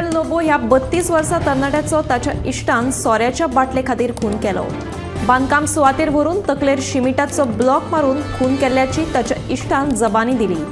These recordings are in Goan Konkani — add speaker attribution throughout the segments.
Speaker 1: लिओनेल लोबो ह्या 32 वर्सां तरणाट्याचो ताच्या इश्टान सोऱ्याच्या बाटले खातीर खून केलो। बांदकाम सुवातेर व्हरून तकलेर शिमिटाचो ब्लॉक मारून खून केल्ल्याची ताच्या इश्टान जबानी दिली।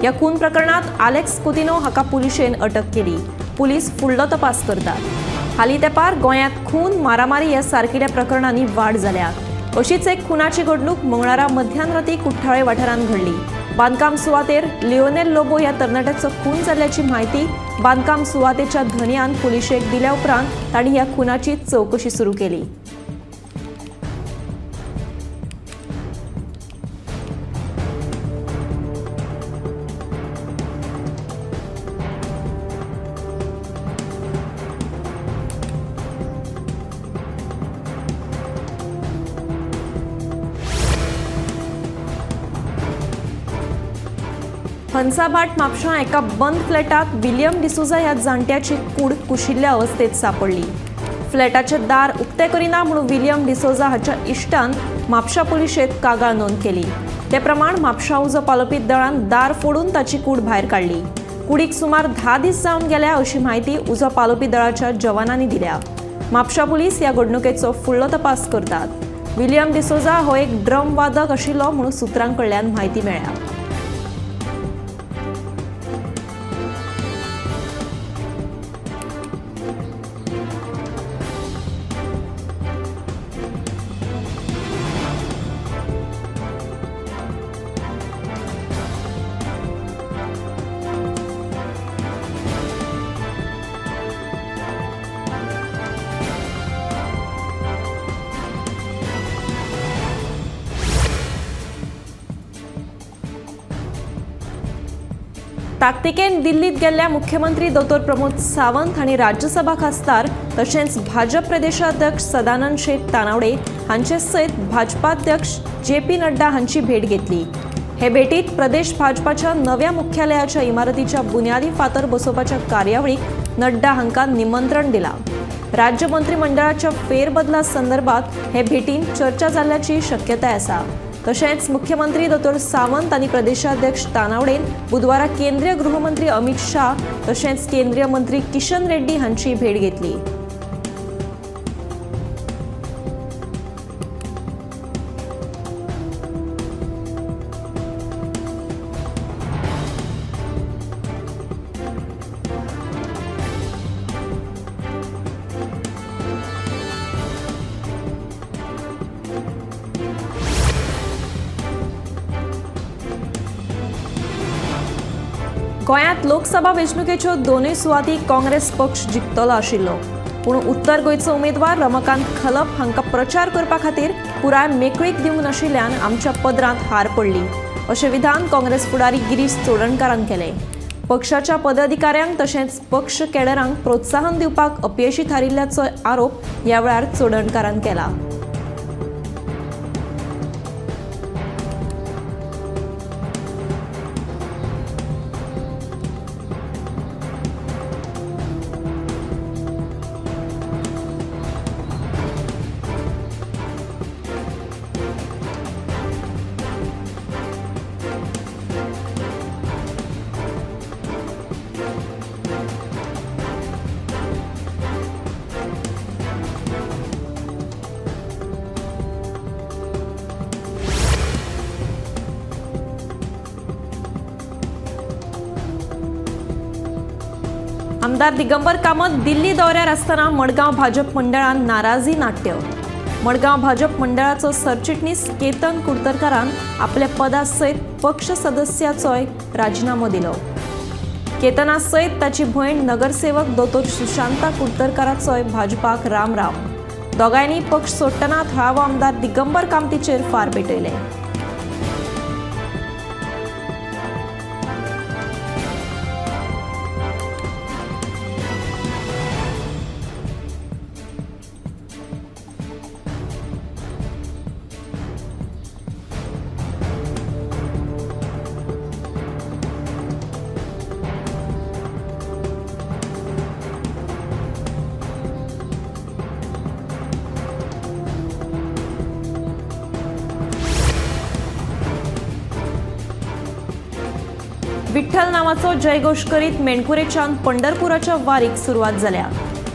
Speaker 1: ह्या खून प्रकरणात आलेक्स कुतिनो हाका पुलिशेन अटक केली। पुलीस फुडलो तपास करतात। हालीं तेंपार गोंयांत खून, मारामारी ह्या सारकिल्या प्रकरणांनी वाड जाल्या। अशीच एक खुनाची घडणूक मंगळारा मध्यान राती कुठ्ठाळे वाठारांत घडली। बांदकाम सुवातेर लिओनेल लोबो ह्या तरणाट्याचो खून जाल्ल्याची म्हायती बांदकाम सुवातेच्या धनयान पुलिशेक दिल्या उपरांत तांणी ह्या खुनाची चवकशी सुरू केली। हंसाभाट म्हापशां एका बंद फ्लॅटात विलियम डिसोजा ह्या जाणट्याची कूड कुशिल्ल्या अवस्थेत सापडली। फ्लॅटाचें दार उक्तें करिना म्हणून विलियम डिसोजा हाच्या इश्टान म्हापशा पुलिशेंत कागाळ नोंद केली। ते प्रमाण म्हापशा उजो पालोवपी दळान दार फोडून ताची कूड भायर काडली। कुडीक सुमार 10 दीस जावन गेल्या अशी म्हायती उजो पालोवपी दळाच्या जवानांनी दिल्या। म्हापशा पुलीस ह्या घडणुकेचो फुडलो तपास करतात। विलियम डिसोजा हो एक ड्रम वादक आशिल्लो म्हणून सुत्रां कडल्यान म्हायती मेळ्ळ्या। ताकतिकेन दिल्लीत गेल्ल्या मुख्यमंत्री दोतोर प्रमोद सावंत हांणी राज्यसभा खासदार तशेंच भाजप प्रदेशाध्यक्ष सदानंद शेट तानावडे हांचे सयत भाजपाध्यक्ष जे पी नड्डा हांची भेट घेतली। हे भेटीत प्रदेश भाजपाच्या नव्या मुख्यालयाच्या इमारतीच्या बुन्यादी फातर बसोवपाच्या कार्यावळीक नड्डा हांकां निमंत्रण दिलां। राज्य मंत्रिमंडळाच्या फेरबदला संदर्भात हे भेटीन चर्चा जाल्ल्याची शक्यताय आसा। तशेंच मुख्यमंत्री दोतोर सावंत आनी प्रदेशाध्यक्ष तानावडेन बुधवारा केंद्रीय गृहमंत्री अमित शाह तशेंच केंद्रीय मंत्री किशन रेड्डी हांची भेट घेतली। गोंयांत लोकसभा वेंचणुकेच्यो दोनूय सुवाती काँग्रेस पक्ष जिखतलो आशिल्लो, पूण उत्तर गोंयचो उमेदवार रमाकांत खलप हांकां प्रचार करपा खातीर पुराय मेकळीक दिवंक नाशिल्ल्यान आमच्या पदरांत हार पडली अशें विधान काँग्रेस फुडारी गिरीश चोडणकारान केलें। पक्षाच्या पदाधिकाऱ्यांक तशेंच पक्ष कॅडरांक प्रोत्साहन दिवपाक अपयशी थारिल्ल्याचो आरोप ह्या वेळार चोडणकारान केला। आमदार दिगंबर कामत दिल्ली दौऱ्यार आसतना मडगांव भाजप मंडळान नाराजी नाट्य। मडगांव भाजप मंडळाचो सरचिटणीस केतन कुडतरकारान आपल्या पदा सयत पक्ष सदस्याचोय राजिनामो दिलो। केतना सयत ताची भयण नगरसेवक दोतोर सुशांता कुडतरकाराचोय भाजपाक राम राम। दोगांयनी पक्ष सोडटना थळावो आमदार दिगंबर कामतीचेर फार पेटयले। विठ्ठल नावाचो जयघोष करीत मेणकुरेच्यान पंढरपुराच्या वारीक सुरवात जाल्या।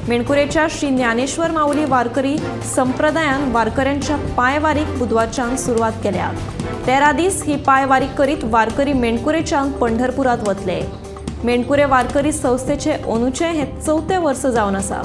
Speaker 1: मेणकुरेच्या श्री ज्ञानेश्वर माऊली वारकरी संप्रदायान वारकऱ्यांच्या पायवारीक बुधवारच्यान सुरवात केल्या। 13 दीस ही पायवारी करीत वारकरी मेणकुरेच्यान पंढरपुरात वतले। मेणकुरे वारकरी संस्थेचे ओनूचे हे चवथे वर्स जावन आसा।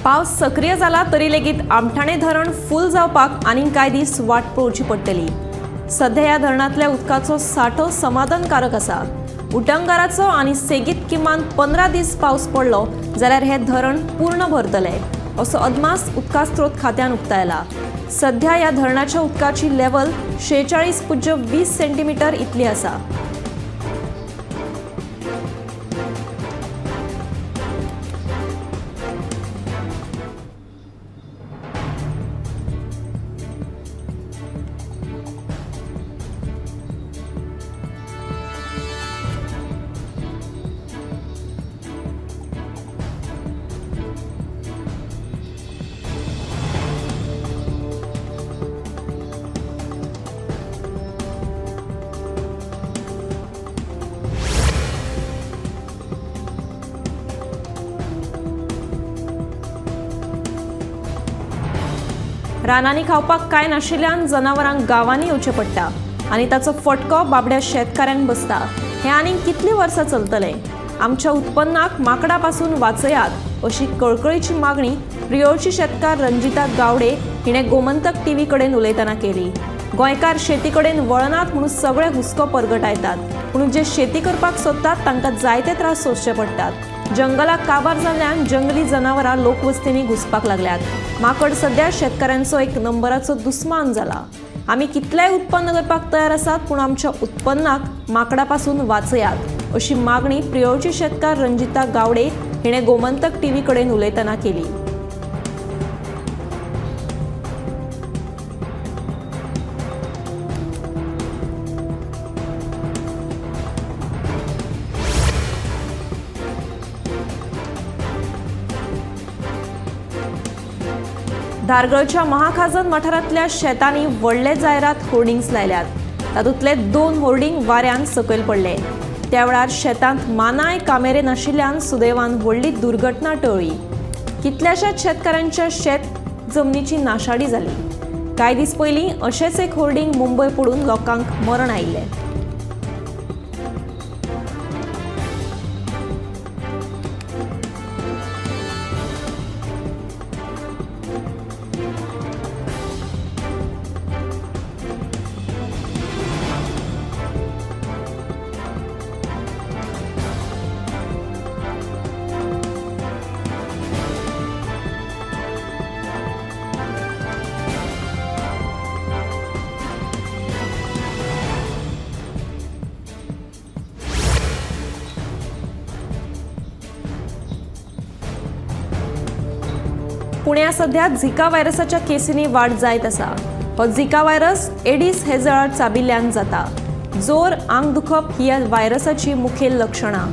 Speaker 1: पावस सक्रिय जाला तरी लेगीत आमठाणे धरण फूल जावपाक आनीक कांय दीस वाट पळोवची पडटली। सध्या ह्या धरणांतल्या उदकाचो सांठो समाधानकारक आसा। उटंगाराचो आनी सेगीत किमान 15 दीस पावस पडलो जाल्यार हे धरण पूर्ण भरतले असो अदमास उदका स्रोत खात्यान उक्तायला। सध्या ह्या धरणाच्या उदकाची लेवल 46.20 सेंटीमीटर इतली आसा। रानांनी खावपाक कांय नाशिल्ल्यान जनावरांक गांवांनी येवचें पडटा आनी ताचो फटको बाबड्या शेतकाऱ्यांक बसता। हें आनीक कितलीं वर्सां चलतलें? आमच्या उत्पन्नाक माकडा पासून वाचयात अशी कळकळीची मागणी प्रियोळची शेतकार रंजिता गावडे हिणें गोमंतक टीव्ही कडेन उलयतना केली। गोंयकार शेती कडेन वळनात म्हणून सगळे हुस्को परगटायतात, पूण जे शेती करपाक सोदतात तांकां जायते त्रास सोंसचे पडटात। जंगलाक काबार जाल्ल्यान जंगली जनावरां लोकवस्तींनी घुसपाक लागल्यात। माकड सध्या शेतकाऱ्यांचो एक नंबराचो दुस्मान जाला। आमी कितलेय उत्पन्न करपाक तयार आसात, पूण आमच्या उत्पन्नाक माकडा पासून वाचयात अशी मागणी प्रियोळची शेतकार रंजिता गावडे हिणें गोमंतक टीव्ही कडेन उलयतना केली। धारगळच्या महाखाजन वाठारांतल्या शेतांनी व्हडले जायरात होर्डिंग्स लायल्यात। तातूंतले 2 होर्डिंग वाऱ्यान सकयल पडले। त्या वेळार शेतांत मानाय कामेरे नाशिल्ल्यान सुदैवान व्हडली दुर्घटना टळ्ळी। कितल्याशाच शेतकारांच्या शेत जमनीची नाशाडी जाली। कांय दीस पयलीं अशेंच एक होर्डिंग मुंबय पडून लोकांक मरण आयिल्लें। पुण्यात सध्या झिका व्हायरसाच्या केसींनी वाड जायत आसा। हो झिका व्हायरस एडीस हे जळार चाबिल्ल्यान जाता। जोर, आंग दुखप ही ह्या व्हायरसाची मुखेल लक्षणां।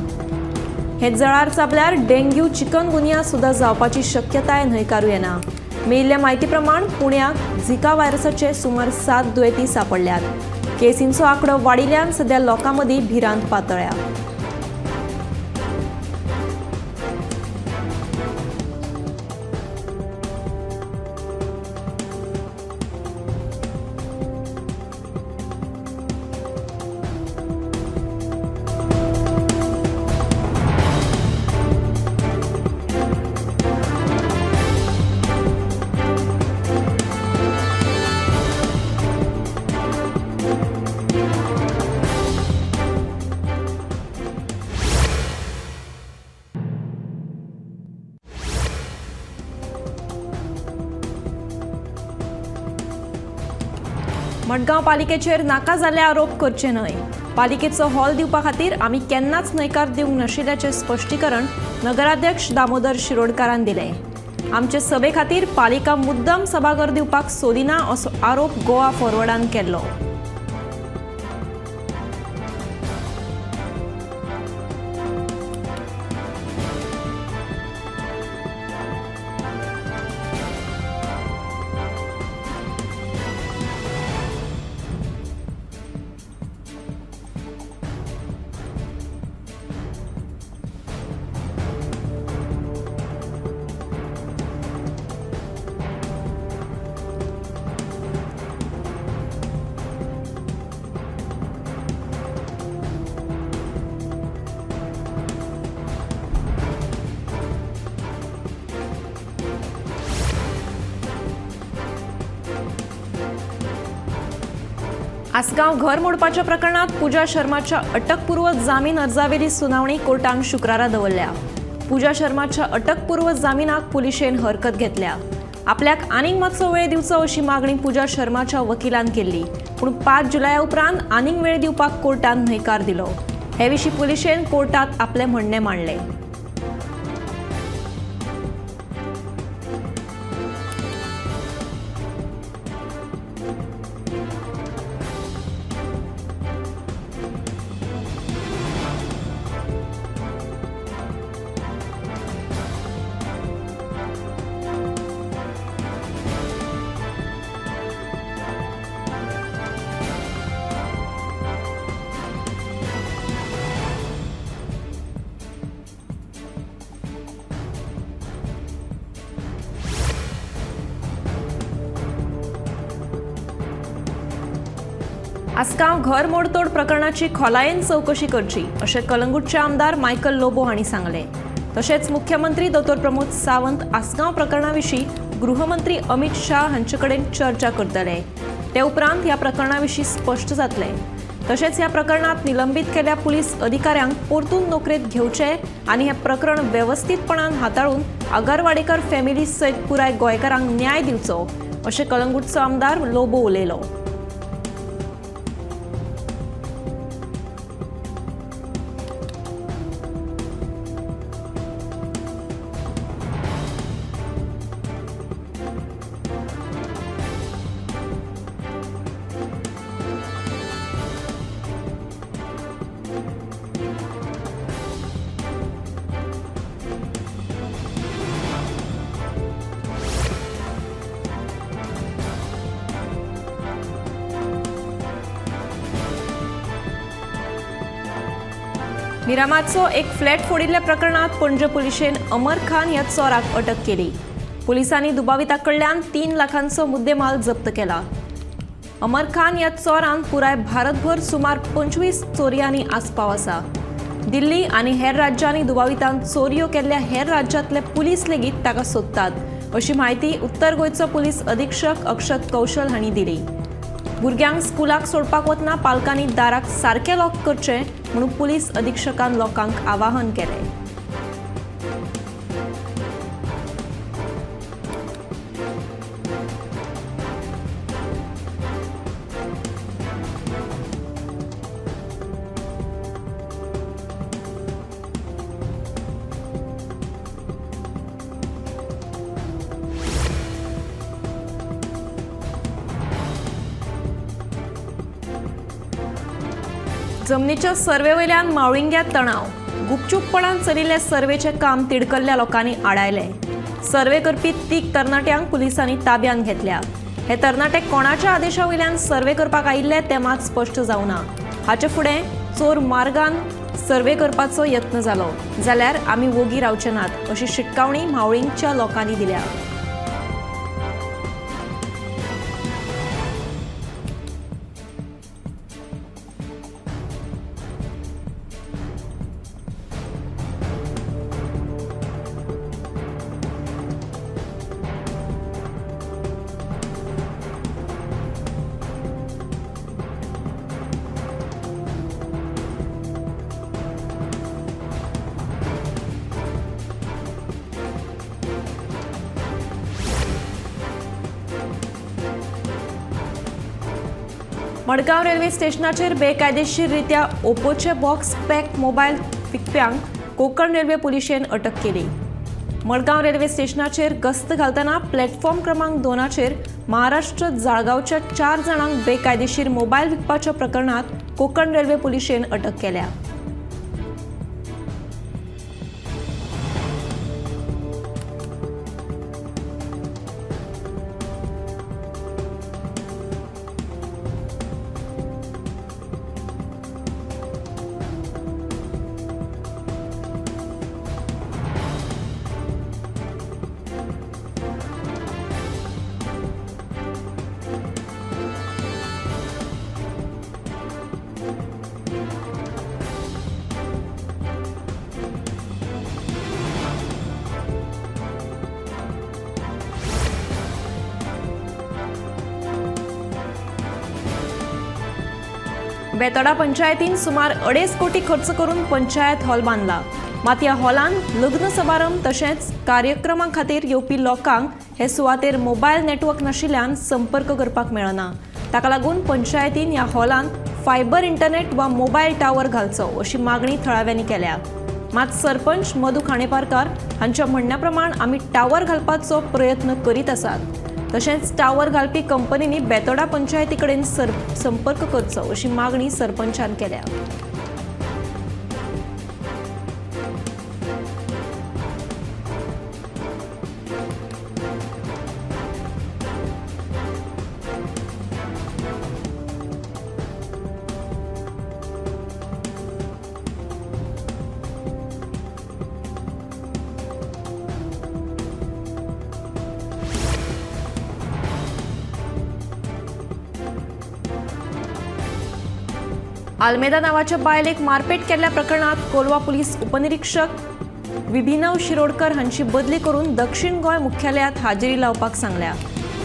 Speaker 1: हे जळार चाबल्यार डेंग्यू, चिकनगुनिया सुद्दां जावपाची शक्यताय न्हयकारू येना। मेळिल्ल्या म्हायती प्रमाण पुण्याक झिका व्हायरसाचे सुमार 7 दुयेंती सांपडल्यात। केसींचो आंकडो वाडिल्ल्यान सध्या लोकां मदीं भिरांत पातळ्ळ्या। मडगांव पालिकेचेर नाका जाल्ले आरोप करचे न्हय। पालिकेचो हॉल दिवपा खातीर आमी केन्नाच न्हयकार दिवंक नाशिल्ल्याचें स्पश्टीकरण नगराध्यक्ष दामोदर शिरोडकारान दिलें। आमचे सभे खातीर पालिका मुद्दम सभाघर दिवपाक सोदिना असो आरोप गोवा फॉरवर्डान केल्लो। आसगांव घर मोडपाच्या प्रकरणात पूजा शर्माच्या अटकपूर्व जामीन अर्जावेली सुनावणी कोर्टान शुक्रारा दवरल्या। पूजा शर्माच्या अटकपूर्व जामिनाक पुलिशेन हरकत घेतल्या। आपल्याक आनीक मातसो वेळ दिवचो अशी मागणी पूजा शर्माच्या वकिलान केल्ली, पूण 5 जुलया उपरांत आनीक वेळ दिवपाक कोर्टान न्हयकार दिलो। हे विशीं पुलिशेन कोर्टात आपलें म्हणणें मांडलें। आसगांव घर मोडतोड प्रकरणाची खोलायेन चवकशी करची अशें कलंगूटचे आमदार मायकल लोबो हांणी सांगलें। तशेंच मुख्यमंत्री दोतोर प्रमोद सावंत आसगांव प्रकरणा विशीं गृहमंत्री अमित शाह हांचे कडेन चर्चा करतले। ते उपरांत ह्या प्रकरणा विशीं स्पश्ट जातलें। तशेंच ह्या प्रकरणांत निलंबीत केल्ल्या पुलीस अधिकाऱ्यांक परतून नोकरेंत घेवचे आनी हें प्रकरण वेवस्थीतपणान हाताळून आगरवाडेकर फॅमिली सयत पुराय गोंयकारांक न्याय दिवचो अशें कलंगूटचो आमदार लोबो उलयलो। मिरामारचो एक फ्लॅट फोडिल्ल्या प्रकरणात पणजे पुलिशेन अमर खान ह्या चोराक अटक केली। पुलिसांनी दुबाविता कडल्यान 3 लाखांचो मुद्देमाल जप्त केला। अमर खान ह्या चोरान पुराय भारतभर सुमार 25 चोरयांनी आस्पाव आसा। दिल्ली आनी हेर राज्यांनी दुबावितान चोरयो केल्ल्या हेर राज्यांतले पुलीस लेगीत ताका सोदतात अशी म्हायती उत्तर गोंयचो पुलीस अधीक्षक अक्षत कौशल हांणी दिली। भुरग्यांक स्कुलाक सोडपाक वतना पालकांनी दाराक सारकें लॉक करचें म्हणून पुलीस अधीक्षकान लोकांक आवाहन केलें। जमनीच्या सर्वेवयल्यान मावळिंग्यांत तणाव। गुपचूपपणान चलिल्ल्या सर्वेचें काम तिडकल्ल्या लोकांनी आडायलें। सर्वे करपी 3 तरणाट्यांक पुलिसांनी ताब्यांत घेतल्या। हे तरणाटे कोणाच्या आदेशा वयल्यान सर्वे करपाक आयिल्ले तें मात स्पश्ट जावना। हाचे फुडें चोर मार्गान सर्वे करपाचो यत्न जालो जाल्यार आमी वोगी रावचे नात अशी शिटकावणी मावळिंगच्या लोकांनी दिल्या। मडगांव रेल्वे स्टेशनाचेर बेकायदेशीर रित्या ओप्पोचे बॉक्स पॅक मोबायल विकप्यांक कोकण रेल्वे पुलिशेन अटक केली। मडगांव रेल्वे स्टेशनाचेर गस्त घालतना प्लॅटफॉर्म क्रमांक 2चेर महाराष्ट्र जाळगांवच्या 4 जाणांक बेकायदेशीर मोबायल विकपाच्या प्रकरणात कोकण रेल्वे पुलिशेन अटक केल्या। बेतोडा पंचायतीन सुमार 2.5 कोटी खर्च करून पंचायत हॉल बांदला। मात ह्या हॉलान लग्न समारंभ तशेंच कार्यक्रमा खातीर येवपी लोकांक हे सुवातेर मोबायल नेटवर्क नाशिल्ल्यान संपर्क करपाक मेळना। ताका लागून पंचायतीन ह्या हॉलान फायबर इंटरनेट वा मोबायल टावर घालचो अशी मागणी थळाव्यांनी केल्या। मात सरपंच मधू खांडेपारकार हांच्या म्हणण्या प्रमाण आमी टावर घालपाचो प्रयत्न करीत आसात। तशेंच टावर घालपी कंपनींनी बेतोडा पंचायती कडेन संपर्क करचो अशी मागणी सरपंचान केल्या। आल्मेदा नावाच्या बायलेक मारपेट केल्ल्या प्रकरणात कोलवा पुलीस उपनिरीक्षक विभिनव शिरोडकर हांची बदली करून दक्षिण गोंय मुख्यालयात हाजेरी लावपाक सांगल्या।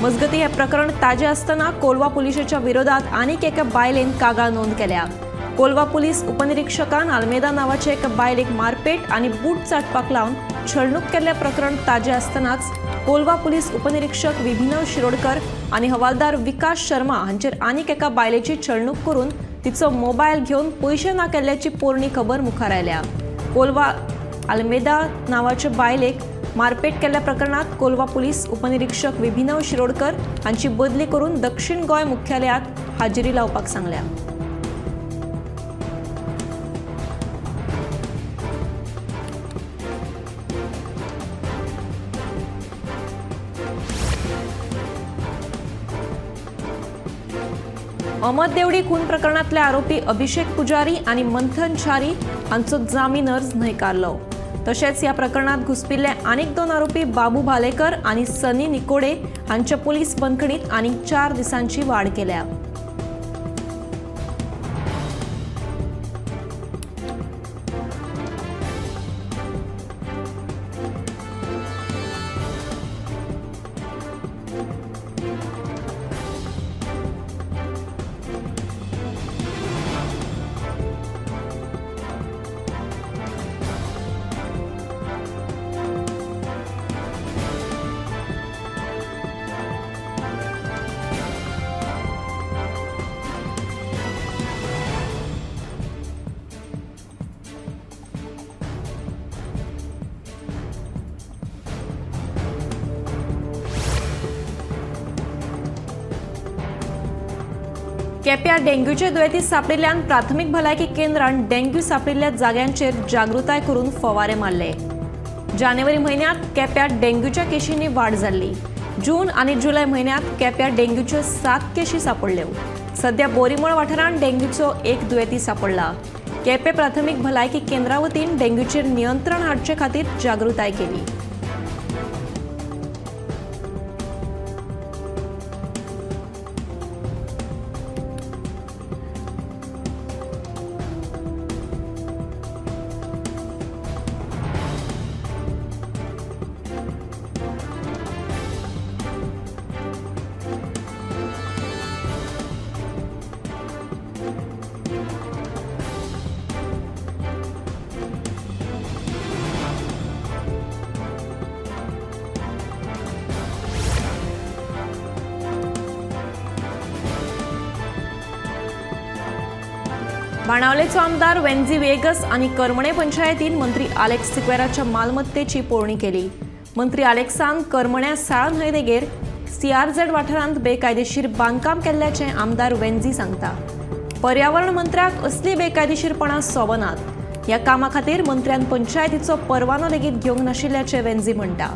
Speaker 1: मजगती हे प्रकरण ताजे आसतना कोलवा पुलिशेच्या विरोधात आनीक एका बायलेन कागाळ नोंद केल्या। कोलवा पुलीस उपनिरीक्षकान आल्मेदा नावाच्या एका बायलेक मारपेट आनी बूट चाटपाक लावन छळणूक केल्ल्या प्रकरण ताजे आसतनाच कोलवा पुलीस उपनिरीक्षक विभिनव शिरोडकर आनी हवालदार विकास शर्मा हांचेर आनीक एका बायलेची छळणूक करून तिचो मोबायल घेवन पयशे ना केल्ल्याची पोरणी खबर मुखार आयल्या। कोलवा आल्मेदा नावाच्या बायलेक मारपेट केल्ल्या प्रकरणात कोलवा पुलीस उपनिरीक्षक विभिनव शिरोडकर हांची बदली करून दक्षिण गोंय मुख्यालयात हाजेरी लावपाक सांगल्या। अहमद देवडी खून प्रकरणातले आरोपी अभिषेक पुजारी आणि मंथन छारी हांचो जामीन अर्ज न्हयकारलो। तशेंच ह्या प्रकरणात घुसपिल्ले आनीक 2 आरोपी बाबू भालेकर आणि सनी निकोडे हांच्या पुलीस बंदखणीत आनीक 4 दिसांची वाड केल्या। केप्यां डेंग्यूचे दुयेंती सांपडिल्ल्यान प्राथमीक भलायकी केंद्रान डेंग्यू सांपडिल्ल्या जाग्यांचेर जागृताय करून फवारे मारले। जानेवारी म्हयन्यांत केप्यां डेंग्यूच्या केशींनी वाड जाल्ली। जून आनी जुलय म्हयन्यांत केप्यां डेंग्यूच्यो 7 केशी सांपडल्यो। सध्या बोरीमळ वाठारांत डेंग्यूचो 1 दुयेंती सांपडला। केपें प्राथमीक भलायकी केंद्रा वतीन डेंग्यूचेर नियंत्रण हाडचे खातीर जागृताय केली। बाणावलेचो आमदार वेन्झी वेगस आनी करमणे पंचायतीन मंत्री आलेक्स सिक्वेराच्या मालमत्तेची पळोवणी केली. मंत्री आलेक्सान करमण्या साळा न्हंयदेगेर सीआरझेड वाठारांत बेकायदेशीर बांदकाम केल्ल्याचें आमदार वेन्झी सांगता. पर्यावरण मंत्र्याक असली बेकायदेशीरपणां सोबनात. ह्या कामा खातीर मंत्र्यान पंचायतीचो परवानो लेगीत घेवंक नाशिल्ल्याचें वेन्झी म्हणटा.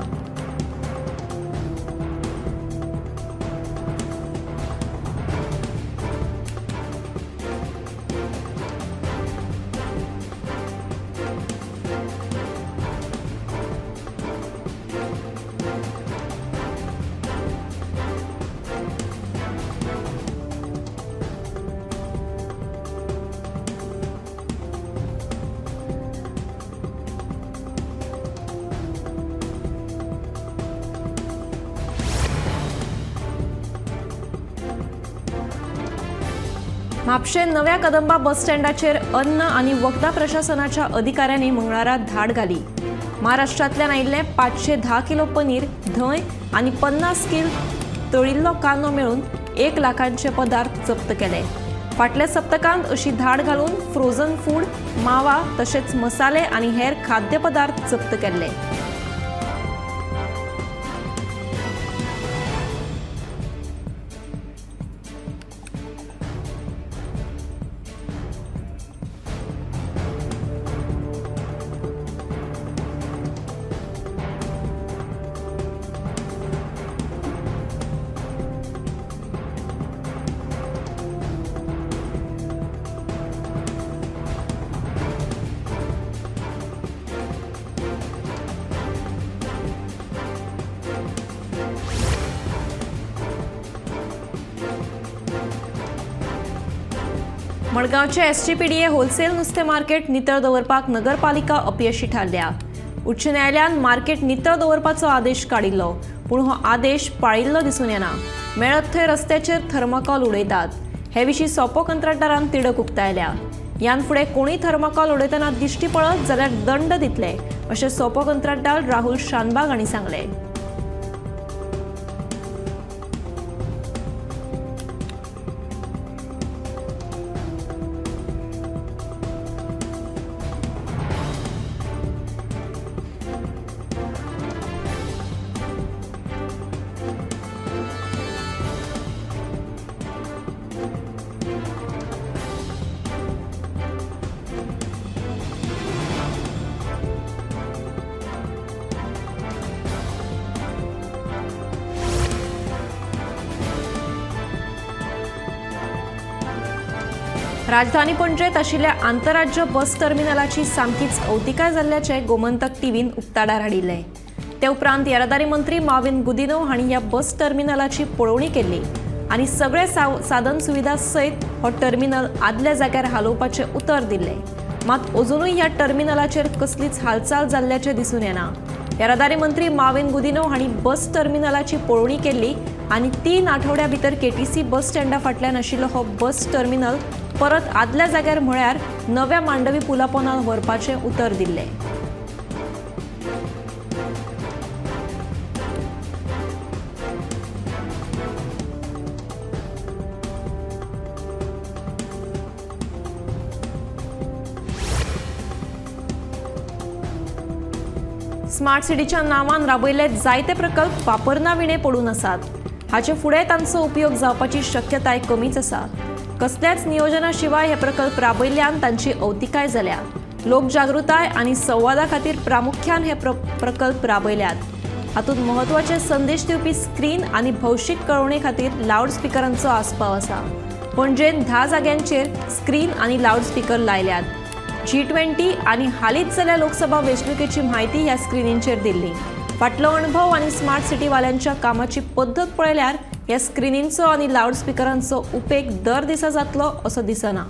Speaker 1: म्हापशें नव्या कदंबा बस स्टँडाचेर अन्न आनी वखदां प्रशासनाच्या अधिकाऱ्यांनी मंगळारा धाड घाली. महाराष्ट्रांतल्यान आयिल्लें 510 किलो पनीर, धंय आनी 50 कील तळिल्लो कांदो मेळून 1 लाखांचे पदार्थ जप्त केले. फाटल्या सप्तकांत अशी धाड घालून फ्रोझन फूड, मावा तशेंच मसाले आनी हेर खाद्यपदार्थ जप्त केल्ले. मडगांवचे एसजीपीडीए होलसेल नुस्तें मार्केट नितळ दवरपाक नगरपालिका अपयशी थारल्या. उच्च न्यायालयान मार्केट नितळ दवरपाचो आदेश काडिल्लो, पूण हो आदेश पाळिल्लो दिसून येना. मेळत थंय रस्त्याचेर थर्माकॉल उडयतात. हे विशीं सोपो कंत्राटदारान तिडक उक्तायल्या. ह्यान फुडें कोणूय थर्माकॉल उडयतना दिश्टी पडत जाल्यार दंड दितले अशें सोपो कंत्राटदार राहुल शानबाग हांणी सांगलें. राजधानी पणजेत आशिल्ल्या आंतरराज्य बस टर्मिनलाची सामकीच अवतिकाय जाल्ल्याचें गोमंतक टीव्हीन उक्ताडार हाडिल्लें. ते उपरांत येरादारी मंत्री माविन गुदिनो हांणी ह्या बस टर्मिनलाची पळोवणी केल्ली आनी सगळे साधन सुविधा सयत हो टर्मिनल आदल्या जाग्यार हालोवपाचें उतर दिल्लें. मात अजुनूय ह्या टर्मिनलाचेर कसलीच हालचाल जाल्ल्याचें दिसून येना. येरादारी मंत्री माविन गुदिनो हांणी बस टर्मिनलाची पळोवणी केल्ली आनी 3 आठवड्या भितर केटीसी बस स्टँडा फाटल्यान आशिल्लो हो बस टर्मिनल परत आदल्या जाग्यार म्हळ्यार नव्या मांडवी पुलापोनार व्हरपाचें उतर दिल्लें. स्मार्ट सिटीच्या नांवान राबयल्ले जायते प्रकल्प वापरना विणे पडून आसात. हाचे फुडें तांचो उपयोग जावपाची शक्यताय कमीच आसा. कसल्याच नियोजना शिवाय हे प्रकल्प राबयल्ल्यान तांची अवतिकाय जाल्या. लोकजागृताय आनी संवादा खातीर प्रामुख्यान हे प्रकल्प राबयल्यात. हातूंत म्हत्वाचे संदेश दिवपी स्क्रीन आनी भौशीक कळोवणे खातीर लावडस्पिकरांचो आस्पाव आसा. पणजेन 10 जाग्यांचेर स्क्रीन आनी लावडस्पिकर लायल्यात. G20 आनी हालींच जाल्ल्या लोकसभा वेंचणुकेची म्हायती ह्या स्क्रिनींचेर दिल्ली. फाटलो अणभव आनी स्मार्ट सिटीवाल्यांच्या कामाची पद्दत पळयल्यार ह्या स्क्रिनींचो आनी लावडस्पिकरांचो उपेग दर दिसा जातलो असो दिसना.